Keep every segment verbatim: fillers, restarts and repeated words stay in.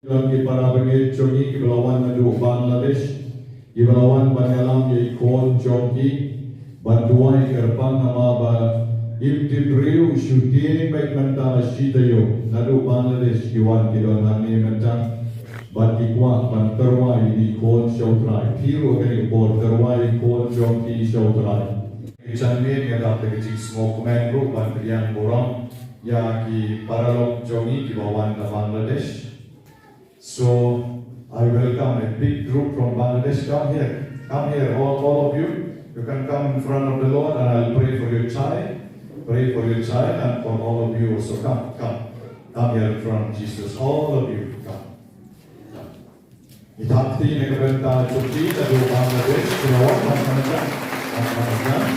Jong ki para bangeit jong ngi kiba la wan naduh Bangladesh, kiba la wan ban ïalam ïa i khun jong ki, ban duwai kyrpang namar ba im tip briew shu tieng beit mynta la shi taïew, naduh Bangladesh ki wan ki don hangne mynta. Bad ki kwah ban tyrwa ïa i khun sha u Trai. Phi ruh kane ka por tyrwa ïa i khun jong ki sha u Trai. Ki janmiet nga dap da ka jingsngewkmen ruh ban pdiang burom ïa ki paralok jong ngi kiba wan na Bangladesh. So I welcome a big group from Bangladesh. Come here. Come here, all, all of you. You can come in front of the Lord and I'll pray for your child. Pray for your child and for all of you also. Come, come. Come here in front of Jesus. All of you, come. Come. Ita ti ne ka benta chuti ta do Bangladesh, kena wan Bangladesh. Bangladesh.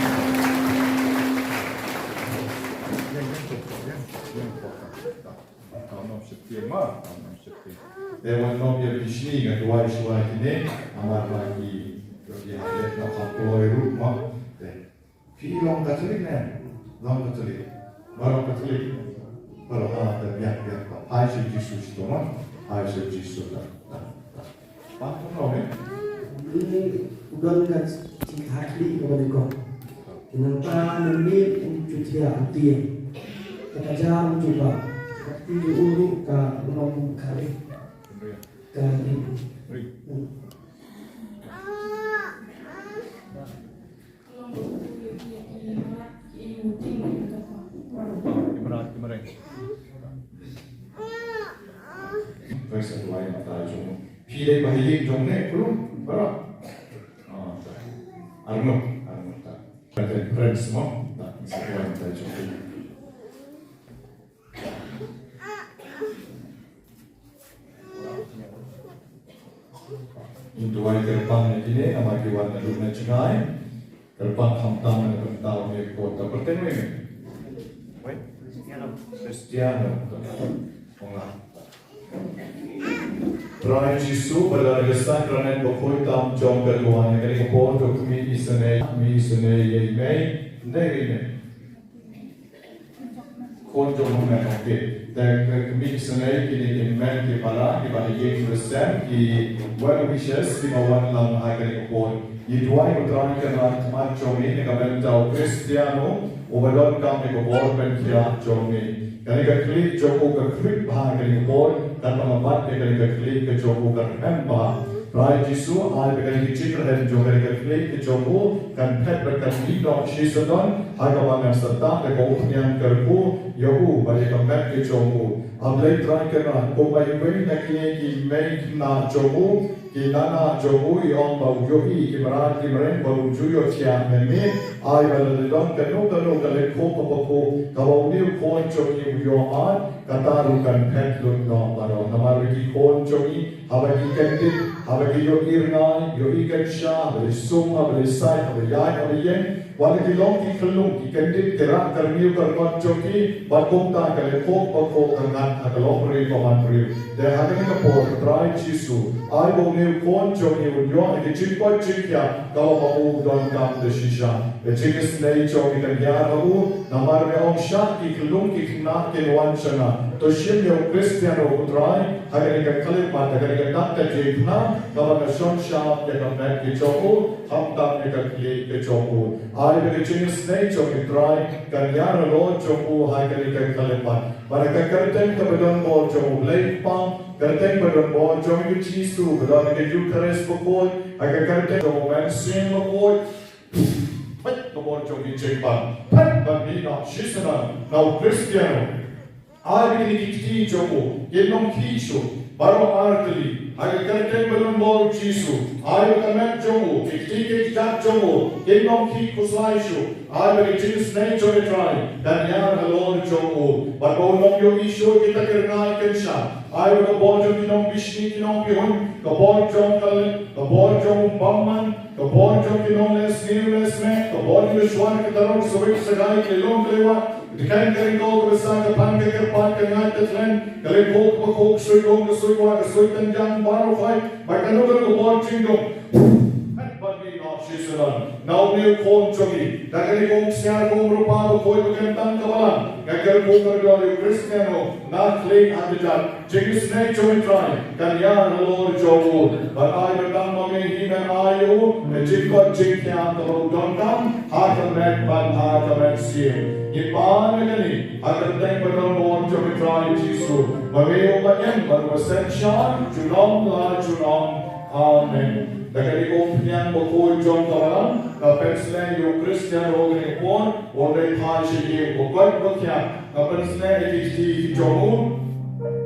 Tam nam shakti ma, tam nam shakti. Te wan nom ïa bishni nga duwai shuwa kine, namar ba ki, ki ha leh na pha kloi ruh ma. Te. Phi long Katholik ne? Long Katholik. Baroh Katholik. Baroh, ah, te biang, biang. Hai sha Jisu sha to ma. Hai sha Jisu ta. Ta, ta. Pang pang long eh. Ni u don ka jingkhatli kaba nyngkong. Nangta mynmiet u ju thiah u tieng. Ka ka jar u ju bah. Ka kti ju u ruh ka long khare. Ka ri. Ri. Ki mrad, ki mreng. Praise the Lord, mata jong. Phi dei ba ïing jong ne, kulum, baroh. Ah, ta. Arngut, arngut ta. Praise mo, ta. Praise the Lord, mata jong. Ngi duwai kyrpang ïa kine namar ki wan naduh na jngai. Kyrpang khamtam na ka bynta u Mei Kot. Ta kyrteng Mei. Kristiano. Ong ah. Trai Jisu, ba don ha ka sakramen bakhuid tam jong ka duwan, ha kane ka por to khmih isynei, khmih isynei ïa i Mei, ne ïa i Mei. Khun jong u Mei, okay. Te ka khmih isynei kine ki hynmen ki para kiba ha ïing ha sem, ki well wishers kiba wan lang ha kane ka por. Ngi duwai ko Trai Kynrad khmat jong ngi na ka bynta u Kristiano uba donkam ïa ka bor pynkhiah jong ngi. Kane ka khlieh jong u ka khlieh bha ha kane ka por, katba nga bat ïa kane ka khlieh ka jong u ka rhem bha. Trai Jisu, ai ba kane ka jingrhem jong kane ka khlieh ka jong u kan phet bad kan mih noh shisyndon, ha kaba ngan sa tap da ka umphniang kyrkhu ïa u bad ïa ka met ka jong u. A Blei Trai Kynrad, kumba iwei na kine ki mei khynnah jong u, ki nanah jong u, i ong ba u ïohi ki mrad ki mreng ba u ju ïohthiah mynmiet, ai ba lada don kano kano ka lyngkhuh kaba khuh kaba une u khun jong ngi u ïoh mad, kata ruh kan phet lut noh baroh. Namar ba ki khun jong ngi haba ki kyndit, haba ki ïohi rngai, ïohi kynsha, haba leit sum, haba leit sait, haba ïaid, haba ïeng, wat la ki long ki khyllung, ki kyndit, ki rah kyrngiew kyrngot jong ki, bad kumta ka lyngkhuh kaba khuh ka ngat ha ka longbriew ka manbriew. Te ha kane ka por, Trai Jisu, ai ba une u khun jong ngi un ïoh ïa ka jingkoit jingkhiah kaba ma u donkam da shisha. Ka jingisynei jong ngi kan ïar ha u, namar me ong shah ki khyllung ki khynnah kin wan sha nga. To shim ïa u Kristiano ko Trai, ha kane ka khyllipmat, ha kane ka dak ka jingkhynnah, kaba nga shon shap ïa ka met ka jong u, khamtam ïa ka khlieh ka jong u. Ai ba ka jingisynei jong ngi Trai kan ïar halor jong u ha kane ka khyllipmat. Bad ha ka kyrteng kaba don bor jong u Blei Kpa, kyrteng ba don bor jong u Jisu, ba don ha ka Eukharist bakhuid, ha ka kyrteng jong u Mynsiem Bakhuid, peit ka bor jong ki jingpang, peit ban mih noh shisyndon na u Kristiano. Ai ba kine ki kti jong u kin long khih shuh, baroh ar tylli, ha ka kyrteng ba don bor u Jisu, ai ba ka met jong u, ki kti ki kjat jong u kin long khih khuslai shuh, ai ba ka jingisynei jong u Trai kan ïar halor jong u, bad ba un ym ïohi shuh kita ki rngai kynsha, ai ba ka bor jong ki nongbishni ki nongpyrshah, ka bor jong ka, ka bor jong u bymman, ka bor jong ki nongleh sniew leh smet, ka bor jong ki shuwa ki tarong, sawei sawei, ki long ki wah, ki dkheiñ ka ringkaw, ka basa, ka pang, ka kyrpad, ka ngait, ka thleng, ka lyngkhuh, ka bakhuh, ka suidong, ka suiwah, ka suitynjang, baroh khoit, bad kano kano ka bor jingdum. Peit ban mih noh shisyndon. Na une u khun jong ngi, da kane ka umsiar ka umrypa bakhuid bakhuid tang ka balang, nga kyrkhu kyrdoh ïa u Cristiano, na khlei ha kjat jingïaseng jong u Trai, kan ïaid halor jong u, bad ai ba tang ma me hi men ai ïa u, ka jingkoit jingkhiah kaba u donkam, ha ka met bad ha ka mynsiem. Ngi pan ïa kane, ha ka kyrteng ba donbor jong u Trai Jisu, ba me u ba im bad u ba synshar, junom la junom. Amen. Da kane ka umphniang bakhuid jong ka balang, nga pynsngew ïa u Cristiano ha kane ka por, u dei phai sha ïing bakhuid bakhiah, nga pynsngew ïa ki kti ki jong u,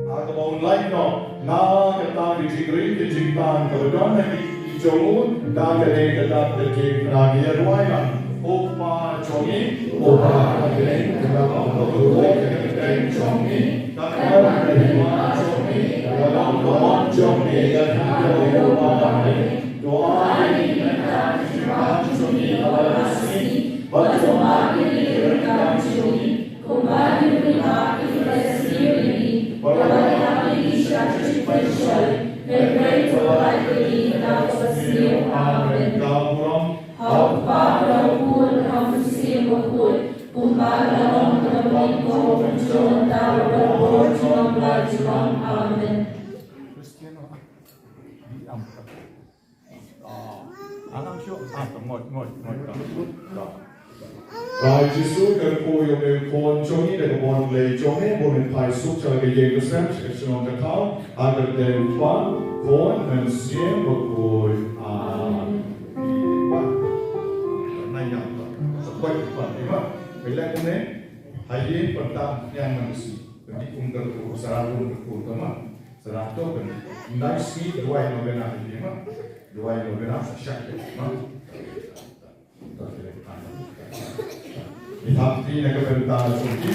ha kaba un lait noh na kata ka jingri ka jingtang kaba don ha ki kti ki jong u, da kane ka dak ka jingkyrkhu ïa u Trai. Ko Pa jong ngi, ko Pa ha bneng, ka la ong ka burom, ka kyrteng jong ngi, ka don ka hima jong ngi, ka long ka mon jong ngi, ka don ka mon jong ngi. To ai ïa ngi mynta ka jingmai jong ngi kaba la ka sngi, bad to map ïa ngi ki ryngkat jong ngi, kumba ngi ruh ngi map ïa kiba sngewsih ïa ngi, bad wat ïa ngi sha ka jingpynshoi, hynrei to pynlait ïa ngi na kaba sniew. Amen. Ka burom ha u Kpa, ha u Khun, ha u Mynsiem Bakhuid, kumba ka la long, kaba nyngkong, kumjuh mynta, bad baroh junom la junom. Amen. Trai Jisu, kyrkhu ïa une u khun jong ngi da ka bor blei jong me, bun un phai suk sha la ka ïing ka sem, sha ka shnong ka thaw, ha ka kyrteng u Kpa, Khun, Mynsiem Bakhuid. Amen. Ba, na ïa ba, sa kwai ba, ïa ba, ba leh kumne, ha ïing, pynthame ïa ngan si, pynthame kum kyrkhu, sa ra kum kyrkhu, tama, sa ra to pynthame. Ndai si, duwai novena ha ïing, ma, duwai novena, sa shak, ma. Ita phi na ka bynta jong ki.